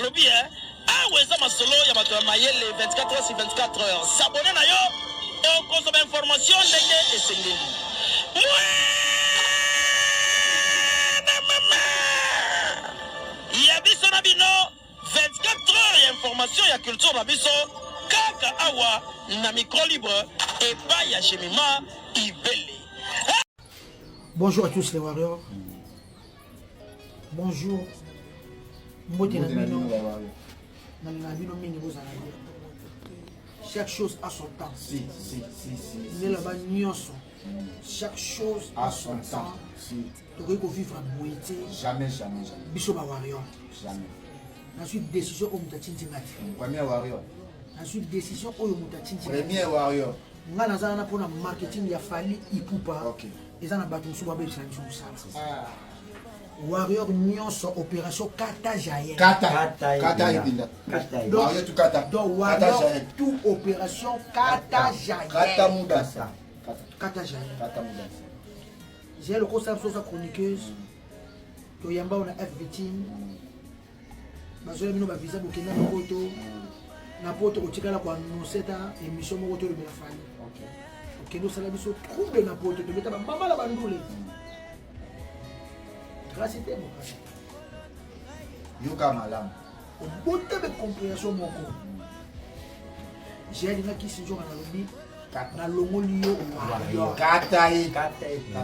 Nalobi eh, awa eza masolo ya bato ya mayele 24 heures sur 24 heures. S'abonner na yo okozwa ba information ndenge esengeli. Mwana mama ya biso na bino 24 heures ya information ya culture na biso kaka awa na micro libre epai ya Jemima Ibele. Bonjour à tous les warriors. Bonjour. Mbote na bino. Nalingaka bino mingi bozala bien. Chaque chose a son temps. Si, si, si, si. Nde nyonso. Chaque chose a son temps. Si. Tokoki kovivre boye te. Jamais, jamais, jamais. Biso ba warrior. Jamais. Nazwi décision oyo moto atindi nga te. Premier warrior. Nazwi décision oyo moto atindi nga te. Premier warrior. Nga naza wana mpona marketing ya Fally Ipupa. Okay. Eza na bato mosusu babebisela biso mosala. Ah. Warrior nyonso opération kata jael. Kata. Kata ebinda. Warrior tout kata. Donc warrior tout opération kata jael. Kata mudasa. Kata jael. Kata mudasa. Jael okosala biso oza chroniqueuse. Toyamba na F victime. Bazoya bino ba visa bokenda na poto. Na poto otikala ko annoncer ta émission moko tolobela Fally. Okende osala biso trouble na poto tobeta ba mama na bandule. Grâce te mokasi. Yoka malamu. Obota be compréhension moko. J'ai alingaki sinjoka nalobi nalongoli yo warrior. Kata ye.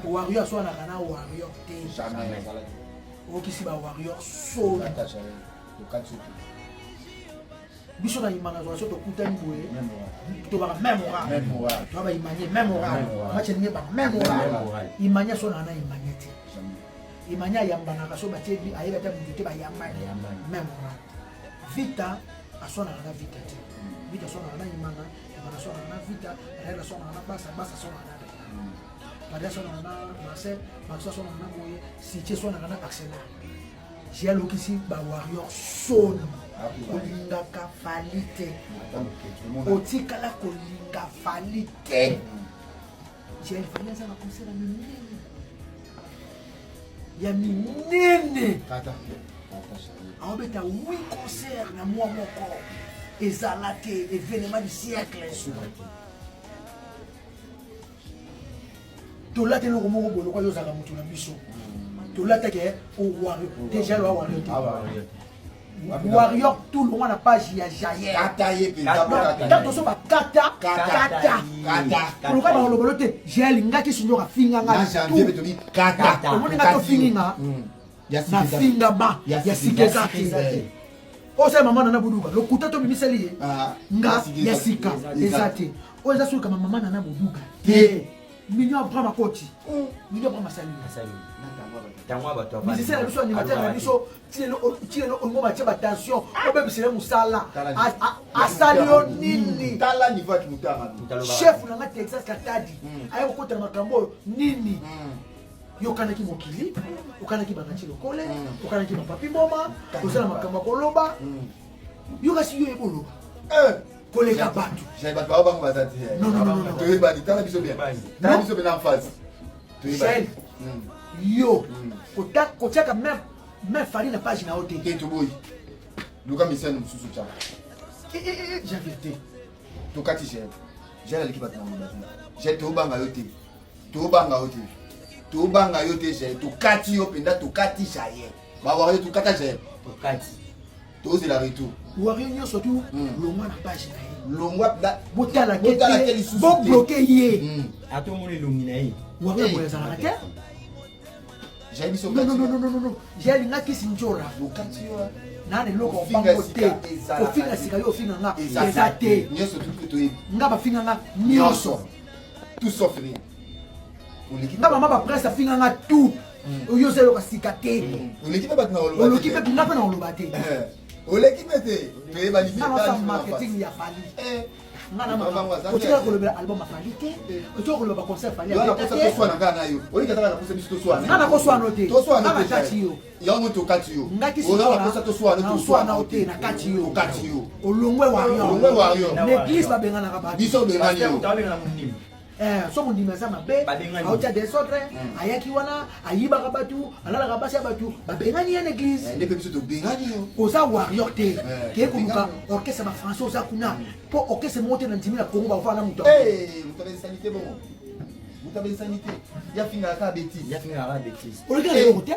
Warrior aswanaka na warrior te. Jamais. Okisi ba warrior soni. Kata jael. Okati yo. Biso na imana zwa so tokutani boye. Tobaka même oral. Même oral. Toba imanie même oral. Match elingi ba même oral. Imanie aswanaka na imanie te. Jamais. Imanie ayambanaka so batie bi ayebi ata mutu te bayambani. Même oral. Vita aswanaka na Vita te. Vita aswanaka na Imana, Imana aswanaka na Vita, Real aswanaka na Basa, Basa aswanaka na Real. Padre aswanaka na Marcel, Marcel aswanaka na Boye, Sitie aswanaka na Arsenal. J'ai alokisi ba warrior soni. Olingaka Fally te. Otikala kolinga Fally te. J'ai Fally aza na concert ya minene. Ya minene. Aobeta 8 concert na mois moko. Ezala te événement du siècle. Tolata eloko moko boye lokola ozalaka moto na biso. Tolataki owario déjà lo awario te. Warrior tout longwa na page ya Jael. Kata ye mpenza bokata. Tango tozo ba kata kata kata. Koluka ba lobolo te Jael ngaki sinyo ka finga nga. Na janvier betobi kata. Omoni nga to fingi nga. Na finga ba ya sika eza te. Oyo mama nana buduka lokuta to bimiseli ye. Nga ya sika eza te. Oyo eza soki kama mama nana buduka te. Mignon Abraham akoti. Mignon Abraham asali. Musicien na biso animateur na biso tilelo olingo batie ba tension obebisela mosala asali yo nini? Tala niveau ya kimutanga. Chef na nga Texas Katadi aye kokota na makambo oyo nini? Yokanaki mokili, okanaki banati lokole, okanaki bapapi mboma, ozala makambo ya koloba. Yo kasi yo oyeba oloba. Koleka bato. J'ai bato bao bango baza te. Non, non, non, non. Toyebani, tala biso bien. Tala biso bien en face. Toyebani. Yo, kotiaka même même Fally na page na yo te. Te toboyi. Luka misano mosusu tya. Javier te. Tokati Jael. Jael aleki bato na moloba te. Jael tobanga yo te. Tobanga yo te. Tobanga yo te Jael. Tokati yo mpenza, tokati Jael. Ba warrior tokata Jael. Tokati. Tozela retour. Warrior nyonso tu longwa na page na ye. Longwa na botala botala te te lisusu te. Bo bloquer ye. Ata omoni elongi na ye. Warrior boye azalaka te. Jael biso Non, non, non, non, non, non. Jael alingaki Sinjora. Bokati yo. Na na eloko Kofinga bango sika te. ezalaka Kofinga te. sika yo ofinga nga. Eza Eza te. Nyonso tout toyebi. Nga bafinga nga nyonso. Tout sauf rien. Oleki Nga mama ba presse afinga nga tout. Oyo oza eloko sika te. Oleki mpe bato na koloba Oleki te. mpe nga mpe na koloba te. Oleki mpe te. Toyebani Nga bien. na marketing ya Fally. Nga na Bango aza otikala te. kolobela album ya Fally te. Otikala koloba concert Fally Yo na abeta posa te. toswana kaka na yo. Oleki ata na posa biso toswana. Nga na koswana te. Toswana Nga na te. kati yo. Yango tokati yo. Nga kisi Oza na mpona, posa toswana na toswana oswana te na kati yo. Tokati yo. Olongwe warrior. Olongwe warrior. Na église babenganaka bato. Biso obengani yo. Pasteur, otabengana mondimi. Eh, so mondimi aza mabe aotya desordre hmm. ayaki wana ayibaka bato alalaka basi ya bato babengani ye na église eh, oza warrior te eh, keye koluka orchestre bafrançais oza kuna mpo hmm. orchestre moko te na ndimi na congo bavaa na moto oleki na eloko te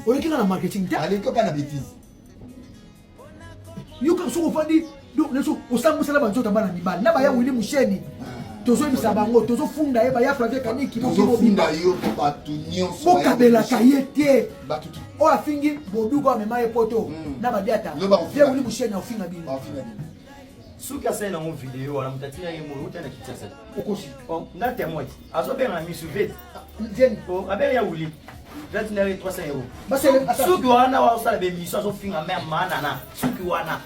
oleki na marketing te yoka soki ofandi donc osambwisala banzoto ya bana mibali na baya wili musheni tozoyebisa bango tozofunda ye baya flavie kaniki bokabelaka ye te oyo afingi boduko amema ye poto hmm. na badiata ye wili musheni aofinga bino soki asali nango video wana moto atina ye moyo uta na kinshasa okosi oh, nga témoin azobenga na misu vete oh, abenga ya wuli atina ye 300 euro soki wana wasala bemission azofinga mare manana soki wana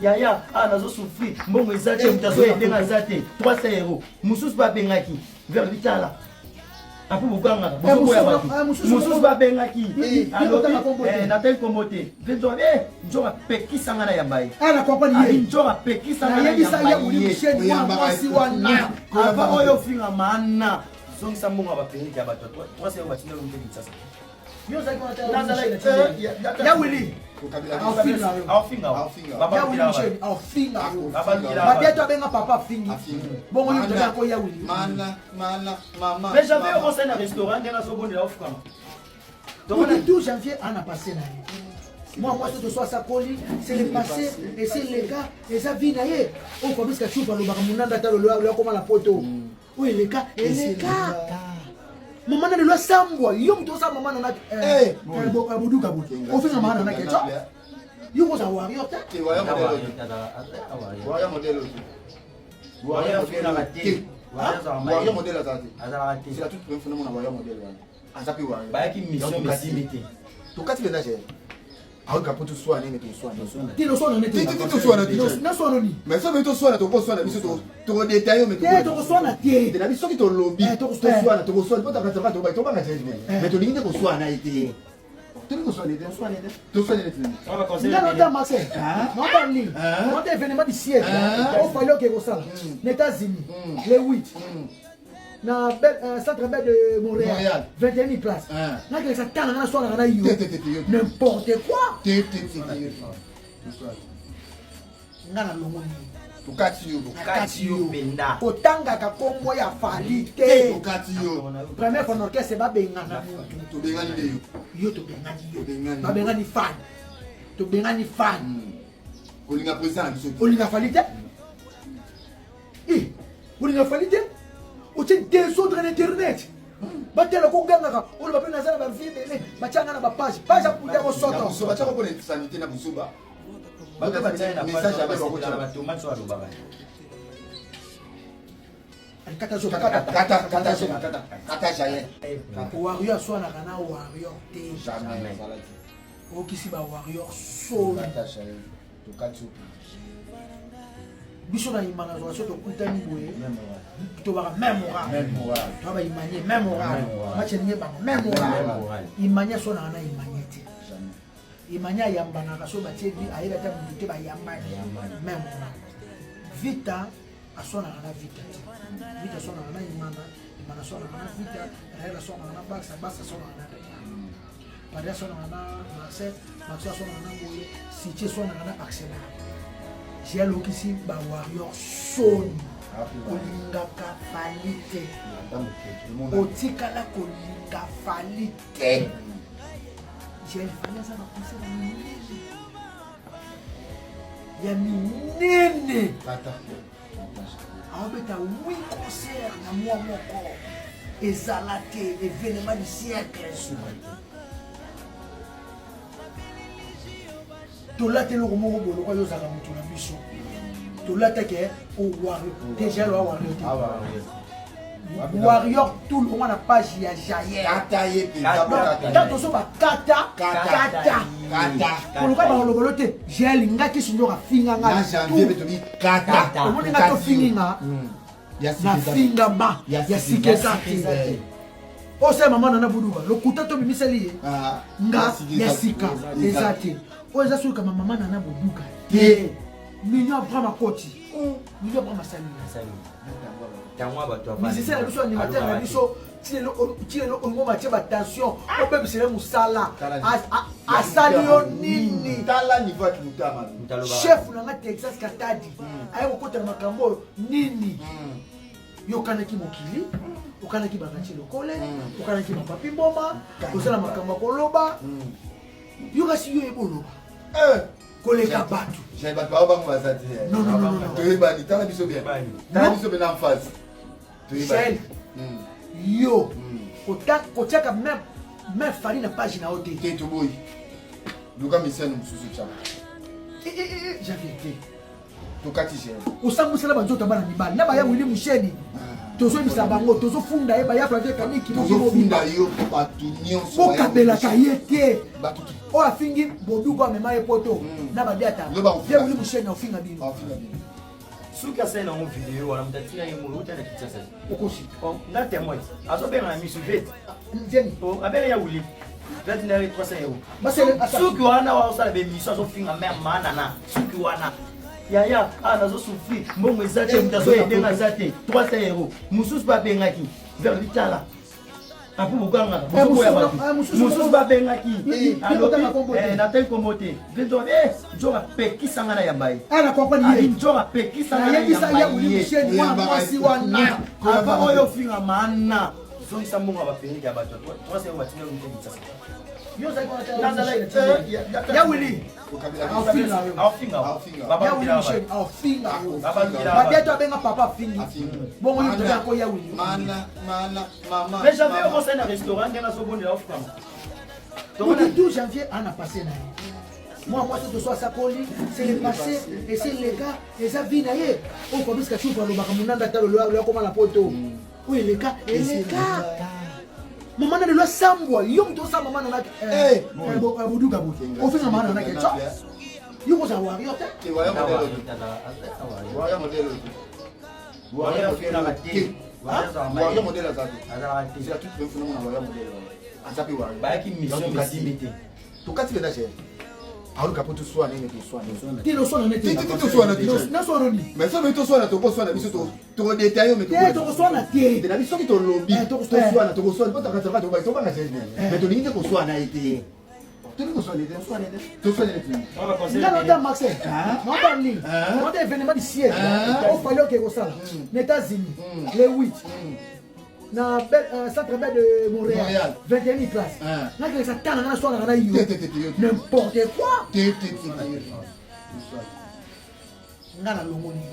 yaya ah nazosouffrir mbongo eza te moto azoyedenga aza te 300 euro mosusu babengaki vers bitala apo bokangaka eh, bozoboya bato eh, mosusu babengaki eh, alobi natali kombo te mpe nzoka e nzoka apekisa nga na yamba ye nzoka apekisa nga na yamba ye ava oyo ofinga mana zongisa mbongo ya baperike ya bato 3 euro batindeli mpe kinshasa ya wili aofinga babiato abenga papa afingi bongo yo tozali ko ya wili mais janvier okosali na restaurant ndenge azobondela ofukama le 12 janvier ana passé na ye mwa mwasi toso asakoli c'est le passé et c'est le cas eza vie na ye oyo fabrice kachupa alobaka monanda ata lolo akoma na poto oyo eleka eleka mama na lelo asambwa yo moto osala mama nana eh, eh, eh, boduka boye ofinga mama nana keco yo koza warrior te warrior modèle azala te c'est la toute première fois namona warrior modèle wana aza mpe warrior bayaki mission mesimi te tokati mpenza gere ayoka mpo toswana nini toswana te toswana te te toswana te naswana nini mais soki toswana tokoswana biso tokodetaye me te tokoswana te na biso soki tolobi eh, toswana tokoswana mpo takataka tobaki tobanga te mais tolingi nde koswana ye te tolingi koswana te toswana te nga nota marcel nota nini nota événement du siècle ofali oke kosala na états-unis le 8 na euh, centre bel de Montréal, Montréal. 21 000 places. Nakelekisa tala nga naswanaka na yo n'importe quoi nga nalongoli tokati yo tokati yo mpenza kotangaka kombo ya fali te tokati yo première fois na orchestre babengana mutu tobengani nde yo yo tobengani yo babengani fan tobengani fan hmm. kolinga président na biso olinga fali te Eh, olinga fali te otie desordre na internet batala kogangaka oloba mpe naza na bavie ebele batya nga na bapage page ya bosoto batiaka mpona insanité na buzoba wario aswanaka na warrior te okisi ba warrior solo biso na imana zwa so tokutani boye tobaka même moral toa ba imanie même moral match elingi ebanga même moral imanie aswanaka na imanie te imanie ayambanaka so batie bi ayebi ata motu te bayambani même moral vita aswanaka na vita te vita aswanaka na imana imana aswanaka na vita real aswanaka na barsa barsa aswanaka na real Paris aswanaka na Marseille, Marseille aswanaka na boye, City eswanaka na Arsenal. J'ai alokisi ba Warriors soni. Olingaka Fally te. Otikala kolinga Fally te. J'ai Fally aza ba concert ya minene. Ya minene. Aobeta 8 concert na mwa moko. Ezala te événement du siècle. Tolata eloko moko boye lokola yo ozalaka moto na biso. Tolata ke owario déjà loa wario te. Warrior tout le monde na page ya Jair. Kata ye penza bokata. Tant tozo ba kata kata. Kata. Koluka ba lobolo te. Jair lingaki sindo afinga nga. Na janvier be tobi kata. Omoni nga to fingi nga. Hmm. Na finga ba ya sika eza te. Osala mama nana buduka lokuta to bimiseli ye. Ah, nga ya sika eza te. Oyo eza soki kama mama nana buduka te. Mignon Abraham akoti. Mignon Abraham asali. Musicien na biso animateur na biso ti lelo olingo batie ba tension obebisela mosala asali yo nini? Tala niveau ya kimutama. Chef na nga Texas Katadi aye kokota na makambo oyo nini? Yokanaki mokili, okanaki bakati lokole, okanaki bapapi mboma, ozala makambo ya koloba. Yo kasi yo oyeba oloba koleka bato. J'ai bato bao bango baza te. Non, non, non, non. Toyebani, tala biso bien. Tala biso bien en face. Toyebani. Yo kotiaka même même Fally na page na yo te. Te toboyi. Luka misene mosusu tya. Javier te. Tokati gere. Osambwisela banzoto ya bana mibali na baya Willy Musheni. Tozoyebisa bango, tozofunda ye baya Flavien Kaniki. Tozofunda yo bato nyonso. Bokabelaka ye te. Oyo afingi Bodugo amema ye poto na badiata. Ye Willy Musheni ofinga bino. Soki asali nango video wana moto atina ye moyo uta na Kinshasa. Okosi. Nga témoin. Azobenga na misu vete. Nzeni. Abenga ya Willy. Platina ye 300 euros. Soki wana osala bemission azofinga mare manana. Soki wana yaya ah nazosouffrir mbongo eza te moto azoyedenga aza te 300 euros mosusu babengaki vers litala apo bokangaka bozoboya bato mosusu babengaki natali kombo te nzoka apekisanga na yamba ye nzoka apekisanga na yamba ye avant oyo ofinga mana zongisa mbongo ya baperike ya bato 300 euros batinda yo Kinshasa. Ya Willy ya Willy Michel afinga yo babiato abenga papa afingi bongo yo toza ko ya Willy. Mais janvier okosali na restaurant ndenge azobondela ofukama. Mutu 12 janvier ana passé na ye mwa mwasi toso asakoli, c'est le passé et c'est le gars eza vie na ye oyo Fabrice Kachufa alobaka monanda ata lelo akoma na poto oyo eleka eleka mama na lelo asambwa yo moto osala mama nanaki boduka boye ofinga mama nanaki yo kozala wario te. Warrior modèle aza te. C'est la toute première fois namona warrior modèle wana. Aza mpe warrior. Bayaki mission mesimbi te. Tokati mpenza gere. Aluka mpo toswana nene toswana. Te toswana nete. Te te toswana te. Naswana nini? Mais soki toswana tokoswana biso tokodetaye me te tokoswana te. Te na biso soki tolobi toswana tokoswana mpo tokataka tobanga tobanga gere. Mais tolingi te koswana ye te. Tolingi koswana te. Toswana te. Toswana te. Nga naota maxe naota nini naota événement du siècle ofali oke kosala na États-Unis le 8 na centre bel de Montréal 21 000 places nakekesa tana nga naswanaka na yo n'importe quoi. Nga nalongoli yo.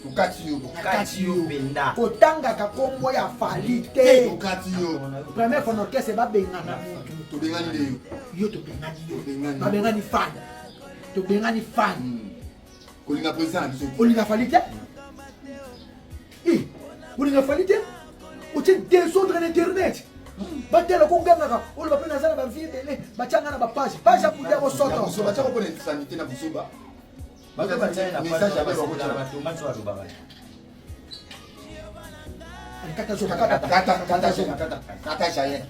Tokati yo. Nakati yo kotangaka kombo ya Fally te. Tokati yo. Première fois na orchestre babengana mutu. Tobengani nde yo. Yo tobengani yo. Babengani fan. Tobengani fan. Kolinga président na biso. Olinga Fally te? Olinga Fally te? Otie désordre na internet. Batela kogangaka oloba mpe naza na bavie ebele batianga na bapage page ya kuta bosoto. Batiaka mpona sanité na buzoba. Message ya batomate oyo alobaka. Kata kata kata kata kata kata jaye.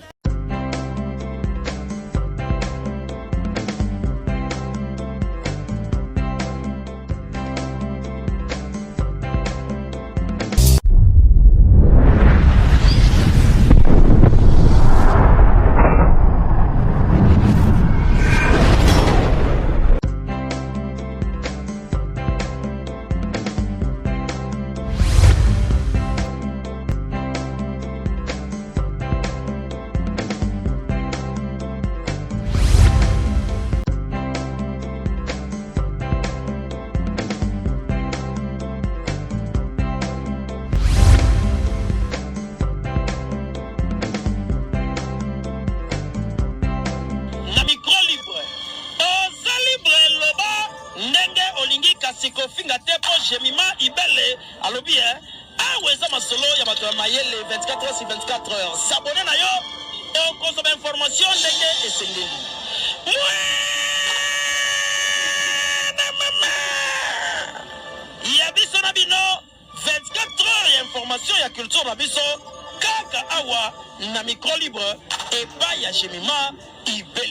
Na micro libre oza libre loba ndenge olingi kasi kofinga te mpo Jemima Ibele alobi eh, awa eza masolo ya bato ya mayele 24 heures sur 24 heures s'abonner na yo okozwa ba information ndenge esengeli. Mwana mama ya biso na bino 24 heures ya information ya culture na biso kaka awa na micro libre epai ya Jemima Ibele.